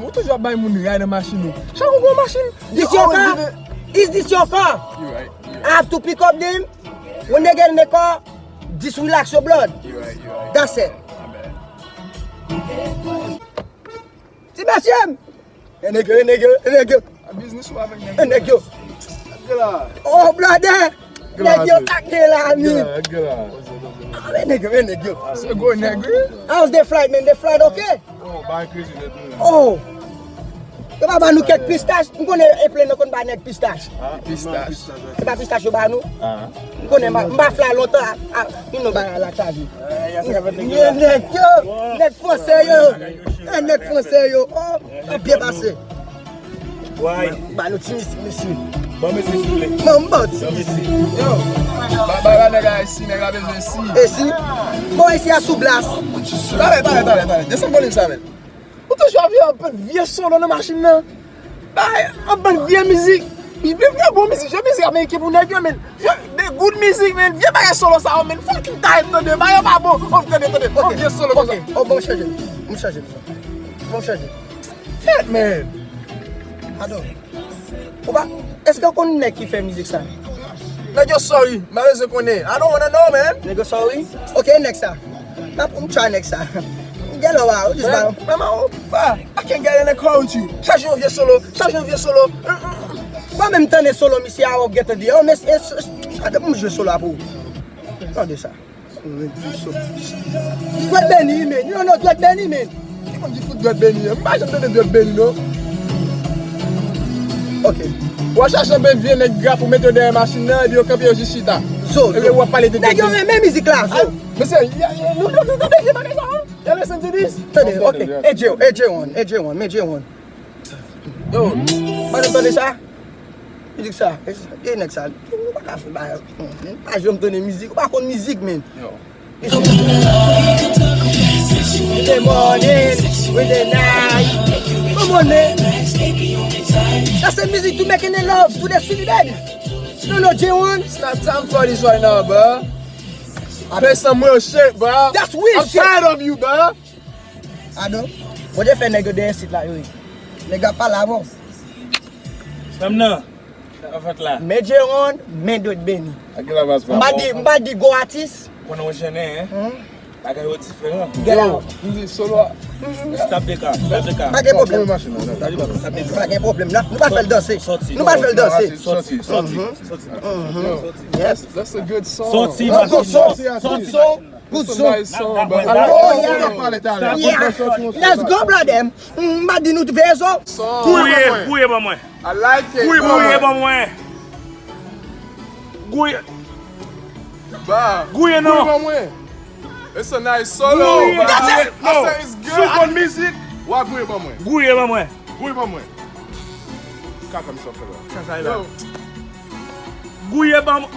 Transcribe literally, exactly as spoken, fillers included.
Ou toujou ap bay moun ray nan machin ou. Chak ou gen yon machin, you always give it. Is this your car? Is this your car? You right, you right. I have to pick up them. When they get in the car, just relax your blood. You right, you right. That's it. My bad. Ti mesye m! E nèg yo, e nèg yo, e nèg yo. A biznis ou avèk nèg yo? E nèg yo. Gela. Oh, brother! Gela, nèg yo, sa k gen la, mi. Gela, gela. Ah, men nèg yo, men nèg yo. Se gwo nèg, wi. How's the flight, man? The flight okay? Oh, bay kredi nèt, wi. Oh! Yo pa ban nou kèk pistach? M konnen airplane nan konn ba nèg pistach. Ah, pistach. Se pa pistach yo ba nou? Ah. M konnen, m pa, m pa fly lontan, a, a, you know, bagay la chaje. Eh, nèg yo, nèg franse yo. Eh, nèg franse yo. Oh, ap byen pase. Why? Ba nou ti misye, mesye. Ban mesye souple. Non, m ban ti misye. Yo, ba, ba, ba nèg la esi, nèg la bezwen esi. Esi? Bon, esi a sou blas. Talè, talè, talè, talè. Desann volim sa, men. Ou toujou ap vye, ap vye solo nan machin nan. Bay, ap ban vye mizik. Vye, vye bon mizik, vye mizik ameriken pou nèg yo, men. Vye, de good mizik, men. Vye bagay solo sa yo, men. Fucking tight, tande. Bagay yo pa bon. Oh, tande, tande. Oh, vye solo konsa. Ok, ok. Oh, bon, chanje. M chanje. Bon, chanje. Shit, man. Pardon. Ou pa, èske w konn nèg ki fè mizik sa? Nèg yo sorry, m pa bezwen konnen. I don't wanna know, man. Nèg yo sorry? Ok, nèg sa. M ap, m try nèg sa. M gen lò a, ou just ba. Mama, oh, pa. I can't get in the car with you. Chache yon vye solo, chache yon vye solo. Ou pa menm tande solo misye a, ou gentan di, oh, men, e, e, e, m jwe solo a pou ou. Tande sa. Dwèt Beni, men. You don't know Dwèt Beni, men. Ki moun ki fout Dwèt Beni? M pa janm tande Dwèt Beni, non. Ok. W a chache anpil vye nèg gra pou mete yo dèyè machin nan, epi yo kanpe yo jis chita. Zo, epi w ap pale de nèg yo renmen mizik la, zo. Mesye, nou, nou, nou tande vye bagay sa, hein? Y'all listen to this? Tande, ok. E J, e J one, e J one, e J one. Yo, pa janm tande sa? Mizik sa, e, e nèg sa, ou pa ka fè bagay. Ou pa janm tande mizik, ou pa konn mizik, men. Yo. In the morning, in the night. Come on, man. That's the music to making the love to the city, baby. You don't know J one? It's not time for this right now, bro. I play some real shit, bro. That's real shit. I'm tired of you, bro. Ado, Bondye fè nèg yo dèyè sit la, yo ye. Nèg ap pale avè w. Frè m nan, sa k ap fèt la? Men J one, men Dwèt Beni. Ak la bas pa bon. M pa di, m pa di gwo atis. Konnen w jennen, hein? Hmm? Bagay yo diferan. Gen la. Yo, m di solo a. Stop de ka, stop de ka. Pa gen pwoblèm. Stop de ka. Pa gen pwoblèm. Nou pa fè l danse. Sòti. Nou pa fè l danse. Sòti, sòti, sòti. Yes. That's a good song. Sòti, sòti, sòti. Good song. Nice song, bro. Oh, yeah. Yeah. Let's go, brother. M pa di nou veye zo. Gouye, gouye ban mwen. I like it. Gouye ban mwen. Gouye ban mwen. Gouye. Ba. Gouye non. Gouye ban mwen. It's a nice solo. Gouye. That's it. I say it's good. Sou konn mizik. Wa gouye ban mwen. Gouye ban mwen. Gouye ban mwen. Kaka m sou fè la. Sa sa la. Yo. Gouye ban mwen.